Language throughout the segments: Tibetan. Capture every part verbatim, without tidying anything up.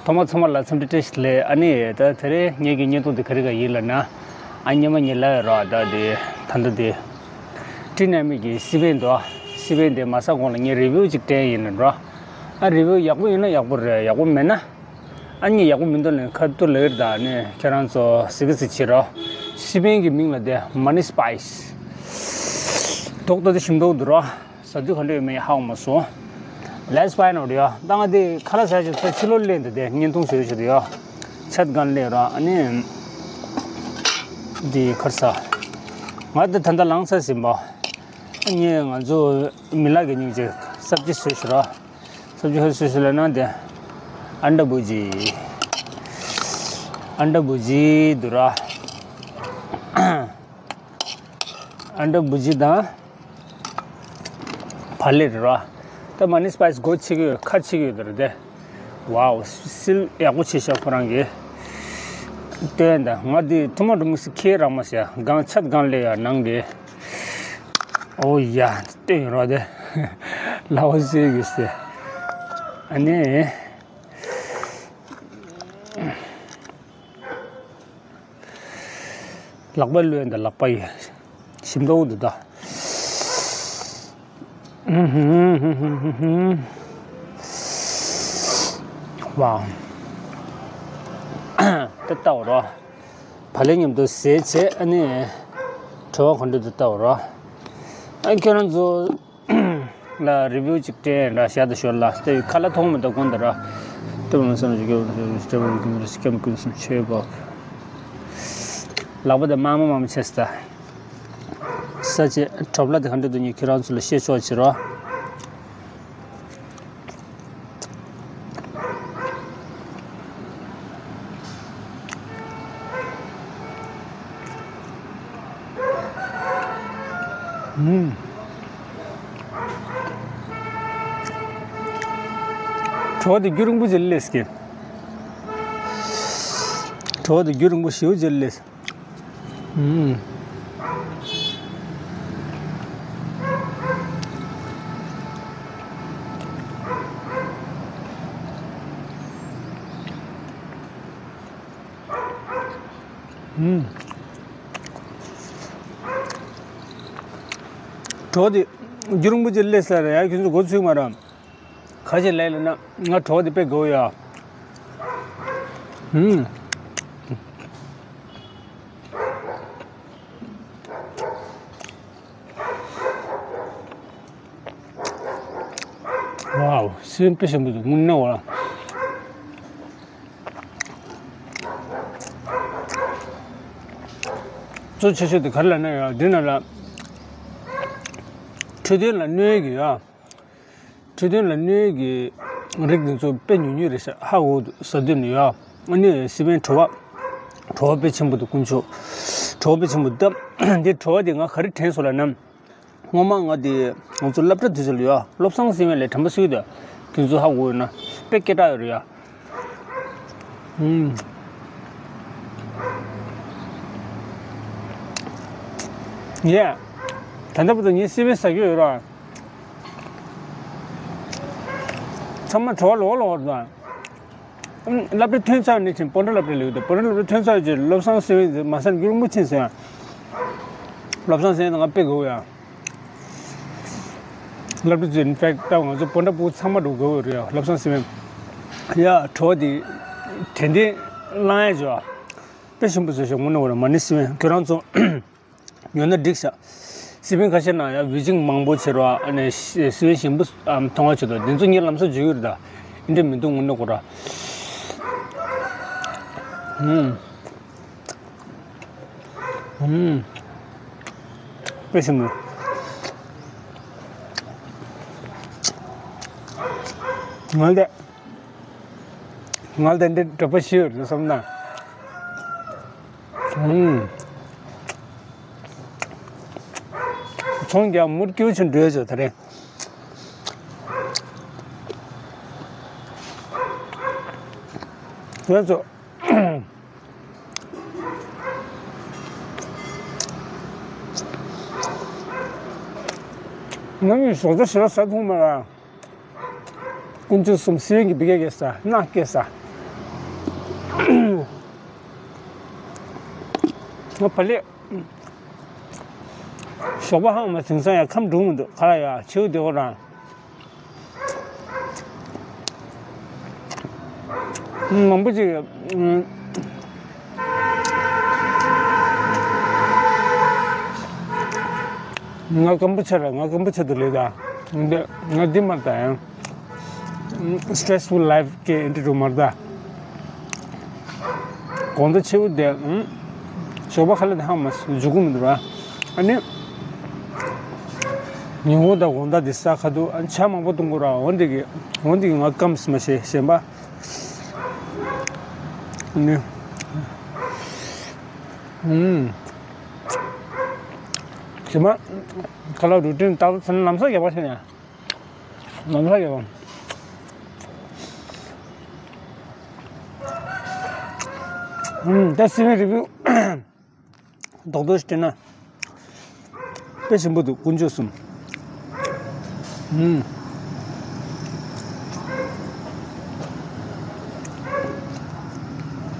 ཐོག་མ་ཚང་མ་ལ་འཚམས་འདྲི་བཀྲ་ཤིས་བདེ་ལེགས། ཨ་ནི་ད་དེ་རིང་ངེད་ཀྱི་བརྙན་ཐུང་འདི་ག་རེ་ག་ཡིན་ལབ་ན། ཨ་ཉི་མ་ཉི་ལ་ར་ད་དེ་ད་ལྟ་དེ་ཀྲི་ནས་མི་གི་སི་པན་འདུག་སི་པན་དེ་མ་ཟ་གོང་ལ་ངས་རི་བིའུ་ཅིག་སྤྲད་ཡིན་ན་འགྲོ། ཨ་རི་བིའུ་ཡག་པོ་ཡིན་ན་ཡག་པོ་རེད། ཡག་པོ་མེད་ན། ཨ་ནི་ཡག་པོ་མི་འདུག་ལབ་ཁ་ཐུག་ལབ་ཀྱི་རེད། ད་ནི་ཁྱེད་རང་ཚོ་གཟིགས་གཟིགས་བྱེད་རོགས། སི་པན་གྱི་མིང་ལ་དེ་མ་ནི་སི་པའི་སི། མདོག་ལྟ་དེ་ཞིམ་མདོག་འདུག་རོ། ཟ་དུས་ག་འདྲ་ཡོད་མེད་ཧ་གོ་མ་སོང་། Let's find out ཡ། ད་ང་དེ་ཁ་ལག་ཟ་ཞིག་ཚོ་ཕྱི་ལོགས་སླེབས་འདུག་དེ་བརྙན་ཐུང་བཟོས་ཞིག་འདུག་ཡ། ཆད་གང་སླེབས་ར། ཨ་ནི་དེ་ཁར་ཟ། ང་དེ་ད་ལྟ་ལངས་ས་ཟིན་པ། ཨ་ནི་ང་ཚོ་མི་ལག་གི་སྙིང་རྗེ་སབ་ཇི་བཟོས་ཞིག་ར། སབ་ཇི་ཧོ་སུ་སུ་ལ་ན་དེ། ཨན་ཌ་བུ་ཇི། ཨན་ཌ་བུ་ཇི་འདུག་ར། ཨན་ཌ་བུ་ཇི་དང་། བག་ལེབ་ར། ད་མ་ནི་སི་པའི་སི་སྒོ་ཕྱེ་གི་ཡོད། ཁ་ཕྱེ་གི་ཡོད་དེ་རེད་དེ། ཝའོ། སིལ་ཡག་པོ་བྱས་ཤག་ཁོ་རང་གིས། སྟོན་ད་ང་འདི་ཐུ་མ་འགྲོ་མི་སི་ཁེ་རག་མ་ཟེར་གང་ཆད་གང་ལས་ཡ་ནང་གི། ཨོ་ཡ། སྟོན་རོགས་དེ། ལའོ་ཟེར་གི་ཟེར། ཨ་ནི། ལག་པ་ལོན་དང་ལག་པ་ཡོད། ཞིམ་མདོག་འདུག་ད། ཝའོ། ད་ལྟ་བ་རོ། བག་ལེབ་མཉམ་དུ་ཟས་བྱས། ཨ་ནི་བྲོ་བ་ག་འདྲ་འདུག་ལྟ་བ་རོ། ཨ་ཁྱོད་རང་ཚོ། ལ་རི་བིའུ་ཅིག་སྤྲད་འདྲ་བྱ་དང་ཞོར་ལ་དེ་ཁ་ལག་མཐོང་མི་འདུག་གོང་དུ་ར། ལྟ་བུ་ལ་བསམ་གྱི་སྐྱབས་སྐྱབས་སྐྱབས་ཀུན་སེམས་ཆོས་འཕགས། ལག་པ་དང་དམར་མོ་དམར་མོ་བྱས་ད། ས་ཆེ་གྲོབ་ལ་དེ་ག་འདྲ་འདུག་ཉིད་ཁྱེད་རང་ཚོ་ལ་བཤད་ཆོག་བྱེད་རོགས། ཨུམ། བྲོ་བ་དེ་རྒྱུན་རིང་པོ་ཅིག་སླེབས་ཀྱི། བྲོ་བ་དེ་རྒྱུན་རིང་པོ་ཞེ་པོ་ཅིག་སླེབས། ཨུམ། ཨུམ། བྲོ་བ་དེ་རྒྱུན་རིང་པོ་ཅིག་སླེབས་ས་རེད་ཡ། ཁྱོད་ཚོ་མགོ་ཚོས་མ་རེད། ག་ཅིག་ལས་ལབ་ན་ང་བྲོ་བ་དེ་དཔེ་དགའ་བོ་ཡ། ཨུམ། ཝའོ། སེམས་དཔེ་ཞིམ་པོ་འདུག་དངོས་གནས་བ། གཙོ་ཆེ་ཤོས་དེ་ག་རེ་ལབ་ན་ཡ། འདི་ནང་ལ་འཕྲོད་བསྟེན་ལ་གནོད་ཀྱི་ཡ། འཕྲོད་བསྟེན་ལ་གནོད་ཀྱི་རིགས་འདི་ཚོ་དཔེ་ཉུང་ཉུང་རེད་ཤག་ཧ་གོ་འདུག་ཟ་དུས་ནས་ཡ། ཨ་ནི་སི་པན་བྲོ་བ། བྲོ་བ་དཔེ་ཆེན་པོ་འདུག་དཀོན་མཆོག་བྲོ་བ་དཔེ་ཆེན་པོ་འདུག་འདི་བྲོ་བ་འདི་ང་ག་རེ་དྲན་སོང་ལབ་ན། སྔོན་མ་ང་དེ་ང་ཚོ་སློབ་གྲྭ་དུས་ཚོད་ལ་ཡ། བློ་བཟང་སེང་བེ་ལས་དྲན་པ་གསོས་དུས་དེ་ཚོ་ཧ་གོ་ཡོད་ན་དཔེ་སྐད་གྲགས་ཡོད་རེད་ཡ། ཨུམ། ཡ། ད་ལྟ་བར་དུ་ངས་སི་པན་ཟ་གི་ཡོད་ར། ཚང་མ་བྲོ་བ་ལོག་ལོག་རེད་ད། སློབ་གྲྭ་ཐོན་ཚར་ནས་ཕྱིན་སྤོན་ཊ་སློབ་གྲྭ་ལས་འདུག་སྤོན་ཊ་སློབ་གྲྭ་ཐོན་ཚར་རྗེས་བློ་བཟང་སེང་བེ་མ་ཟ་ན་རྒྱུན་རིང་པོ་ཕྱིན་སོང་ཡ། བློ་བཟང་སེང་བེ་ང་དཔེ་དགའ་བོ་ཡ། སློབ་གྲྭ་ཚོས་in fact ད་ང་ཚོ་སྤོན་ཊ་ཕྲུ་གུ་ཚང་མ་འགྲོ་དགའ་བོ་རེད་ཡ། བློ་བཟང་སེང་བེ་ཡ། བྲོ་བ་དེ་དྲན་རྟེན་བླངས་ཡ་བྱོས། དཔེ་ཞིམ་པོ་བཟོས་ཤག་དངོས་གནས་བ་ར། མ་ནི་སི་པན་ཁྱོད་རང་ཚོ། ཉོ་ན་འགྲིག་ཤག་སི་པན་ཁ་ཤས་ནང་ཡང་བི་ཇིང་མང་པོ་བྱེད་རོགས། ཨ་ནི་སི་པན་ཞིམ་པོ་མཐོང་བ་བྱེད་དོ། འདི་ཚོ་ངས་ལམ་སང་བརྗོད་ཡོད་རེད་ད། འདི་འདྲ་མི་འདུག་དངོས་གནས་ཁོ་ར། ཧུམ། ཧུམ། དཔེ་ཞིམ་པོ། ང་ལ་ང་ལ་འདི་འདྲ་པོ་ཞིག་ཡོད་རེད་བསམ་ན། ཚོང་རྒྱག་མུར་སྐྱོ་ཆུ་འགྲོས་བྱོས་ད་རེ། ང་ཚོ་ང་གཉིས་ཞོགས་ཇ་ཞེ་དྲག་ཟ་ཐུབ་མ་རེད། དཀོན་མཆོག་གསུམ་སི་པན་གྱི་བི་ཀེ་ཀེ་ས་ནག་སྐད་ས། ང་བག་ལེབ། ཞོགས་པ་ཧང་མ་དེང་སང་ཡང་ཁམས་འགྲོ་མི་འདུག་ག་ལ་ཡ་ཆེའུ་བདེ་བོ་རང་། མང་པོ་ཅིག་ང་ཀམ་པུ་ཆ་ར་ང་ཀམ་པུ་ཆ་དུ་ལས་ད། ང་འདི་མར་ད་ཡང་stressful life གི་ཨེ་འདྲ་རུ་མར་ད། དགོང་དག་ཆེའུ་དེ་ཞོགས་པ་ཁ་ལ་དེ་ཧང་མ་འཇུག་གི་མི་འདུག་ར། ཨ་ནི་ཉིན་གུང་དང་དགོང་དག་དེ་ས་ཁ་དུ་ཨ་ནི་ཇ་མང་པོ་བཏུང་དགོས་ར། འོན་ཏེ་གི་འོན་ཏེ་གི་ང་ཀམ་སི་མ་ཤེས་ཞེན་པ། ཨ་ནི་ཨུམ། ཞེན་པ་ཁ་ལ་རུ་ཏིན་ཏག་ཏག་ཚན་ལམ་སང་རྒྱབ་པ་ཤེས་ནས། ནམ་ལྷ་ཡོད། ཨུམ། ད་སི་བན་རི་བིའུ་རྡོག་རྡོག་ཞིག་སྤྲད་ན། དཔེ་ཞིམ་པོ་འདུག་དཀོན་མཆོག་གསུམ། ཨུམ།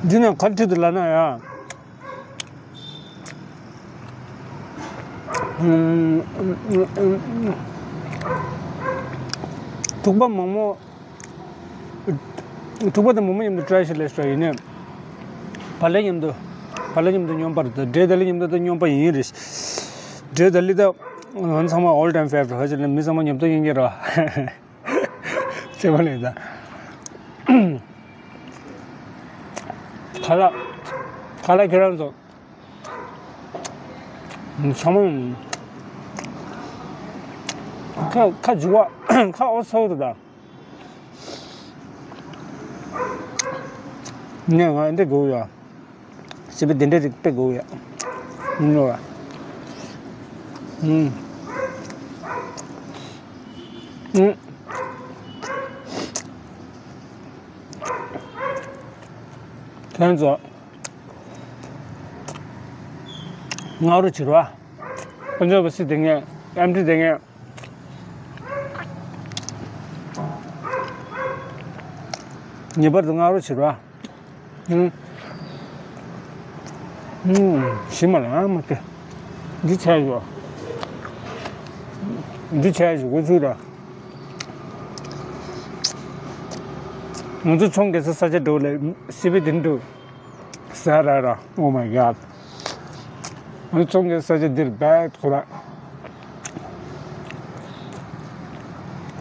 འདི་ནས་ག་ཁྲིད་དུ་ལ་ན་ཡ། ཐུག་པ་མང་མོ། ཐུག་པ་དང་མོག་མོག་མཉམ་དུ་ཊ་རའི་ཞིག་ལས་ཤོག་ཡིན་ནས། བག་ལེབ་མཉམ་དུ། བག་ལེབ་མཉམ་དུ་སྙོམས་པར་དང་འབྲས་ལྡག་ལི་མཉམ་དུ་ད་སྙོམས་པ་ཡིན་རེད། འབྲས་ལྡག་ལི་ད། ང་ཚང་མ་all time favorite ཧ་ཅང་ལ་མི་ཚང་མ་མཉམ་དུ་ཡིན་གྱི་རེད། ཚེ་མ་ལས་ད། ཁ་ལག་ཁ་ལག་ཁྱེད་རང་ཚོ། ཚང་མ། ཁ་ཁ་འཇུ་བ་ཁ་ཨོ་ཚོགས་འདུག་ད། ནས་ང་འདི་དགོས་ཡ། སི་པན་དེ་འདྲ་རིགས་དཔེ་དགོས་ཡ། ཡིན་ནོ་བ། ཨུམ། ཨུམ། ཁྱེད་ཚོ། ང་རུ་བྱེད་རོགས། དཀོན་མཆོག་པ་སི་དེ་ངས་ཨེམ་ཊི་དེ་ངས། ངེས་པར་དུ་ང་རུ་བྱེད་རོགས། ཨུམ། ཨུམ། ཞི་མ་ལ་མ་ཏི། འདི་ཆ་ཡོ། འདི་ཆ་ཡོ་གོ་ཚུལ་ར། ང་ཚོ་ཚོང་རྒྱག་ས་ས་ཆ་འགྲོ་ལེ་སི་པན་དེ་འགྲོ། ཟ་ར་ར། Oh my god. ང་ཚོ་ཚོང་རྒྱག་ས་ཆ་འདིར་བས་ཁོ་ར།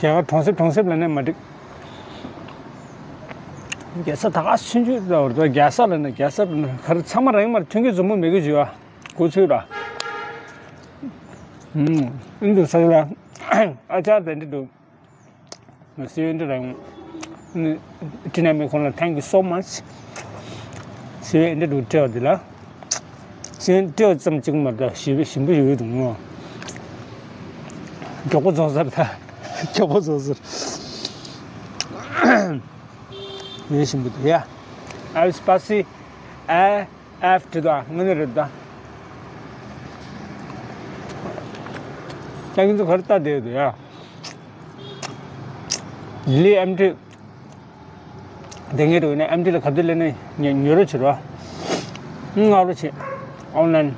རྒྱ་གར་གྲོང་གསེབ་གྲོང་གསེབ་ལ་ནས་མ་འགྲིག་རྒྱལ་ས་ད་ག་ཆུང་ཆུང་ལ་བར་དུ་རྒྱལ་ས་ལ་ནས་རྒྱལ་ས་ལ་ནས་ག་རེ་ཚང་མ་རང་མར་མཐུན་རྐྱེན་འཛོམས་པོ་མེད་གི་བརྗོད་ཨ་གོ་ཚུལ་ར། ཨུམ། ཨིན་དུ་ས་ལ་ཨ་ཅར་དེ་འདྲི་འདུག་ང་སི་ཝེན་འདྲི་རང་ནི་ཏི་ན་མེ་ཁོང་ལ་thank you so much། སི་ཝེན་འདྲི་འདུག་སྤྲེའུ་འདི་ལ། སི་ཝེན་སྤྲེའུ་ཙམ་གཅིག་མ་རེད་ཞི་བའི་ཞིམ་པོ་ཡོད་འདུག་ངོ་། མགྱོགས་པོ་རྫོགས་ཟེར་ད། མགྱོགས་པོ་རྫོགས་ཟེར། ངའི་ཞིམ་པོ་འདུག་ཡ། ཨ་སི་པ་སི་ཨ་ཨེཕ་འདྲི་ད་ང་ནི་རེད་ད། ད་ཁྱེད་ཚོ་ག་རེ་ལྟ་བསྡད་འདུག་ཡ། ལི་ཨེམ་ཊི་དེ་ངེད་འགྲོ་ཡིན་ན་ཨེམ་ཊི་ལ་ག་དུས་ལེན་ན་ཉོ་རོགས་བྱེད་རོགས། ང་རོགས་བྱེད། ཨོན་ལན།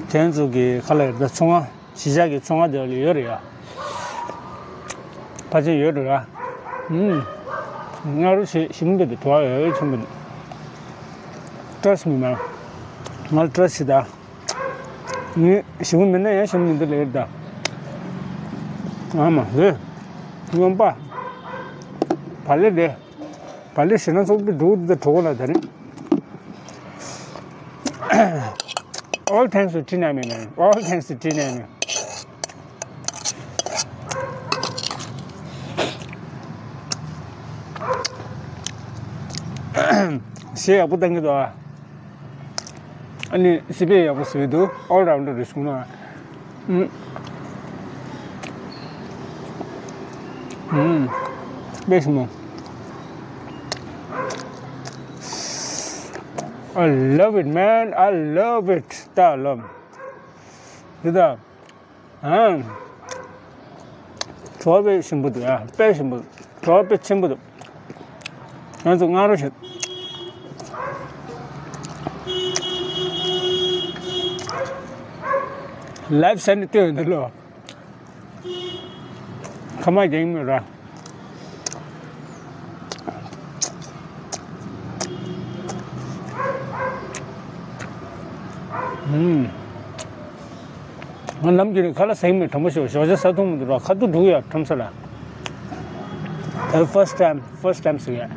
ཁྱེད་ཚོ་གི་ཁ་ལ་ཡོད་ད་ཚོང་ང་གཞིས་ཆགས་ཀྱི་ཚོང་ང་དེ་ལ་ཡོད་རེད་ཡ། ཕ་ཆེན་ཡོད་རེད་ཡ། ང་རོགས་བྱེད་ཞིམ་པོ་འདུག་བྲོ་བ་ཡོད་ཆེན་པོ་འདུག Trust me man། ང་ལ་trust བྱེད་ད། ངས་ཞིམ་པོ་མིན་ན་ཡང་ཞིམ་པོ་མི་འདུག་ལབ་ཡོད་ད། ཨ་མ་ལེ། རྔོན་པ། བག་ལེབ་ལེ། བག་ལེབ་ཞིམ་ན་ཚོགས་པའི་འགྲོ་འདི་གྲོགས་ལ་ད་རིང་། All thanks to Tina man. All thanks to Tina man. ཞེ་ཡག་པོ་བཏང་གི་འདུག་ཨ། ཨ་ནི་སི་པན་ཡག་པོ་བཟོས་འདུག All rounder རེད་གསུངས་ན། ཨུམ། ཨུམ། དཔེ་ཞིམ་མོ། I love it man, I love it. ད་ལོ། འདི་ད། ཨང་། བྲོ་བ་དཔེ་ཞིམ་པོ་འདུག་ཡ། དཔེ་ཞིམ་པོ། བྲོ་བ་དཔེ་ཆེན་པོ་འདུག་ང་ཚོ་སྔ་རོ་ཞིག་ལའིབ་ཟེར་ནས་བལྟས་ཡོད་འདུག་ལོ། ཁ་མ་རྒྱག་མི་ར། ཨུམ། ང་ནམ་རྒྱུན་ནས་ཁ་ལག་ཟ་གི་མེད། དྲང་པོ་ཞུ། ཞོགས་ཇ་ཟ་ཐུབ་མི་འདུག་ར། ཁ་ཐུག་འགྲོ་གི་ཡ་ཁྲོམ་ས་ལ། ད་first time, first time ཟེར་ཡ།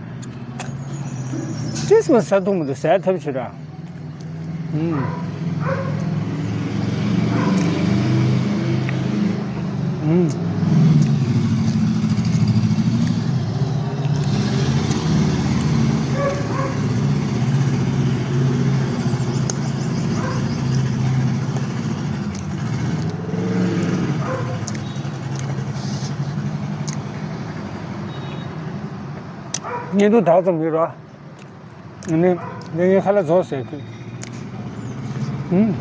ཅིས་མ་ཟ་ཐུབ་མི་འདུག་ཟ་ཐབས་བྱེད་ར། ཨུམ། ཨུམ། བརྙན་ཐུང་དག་ཙམ་ཡོད་ར། ནི་ངའི་ཁ་ལག་རྫོགས་ཟེར་གི། ཨུམ།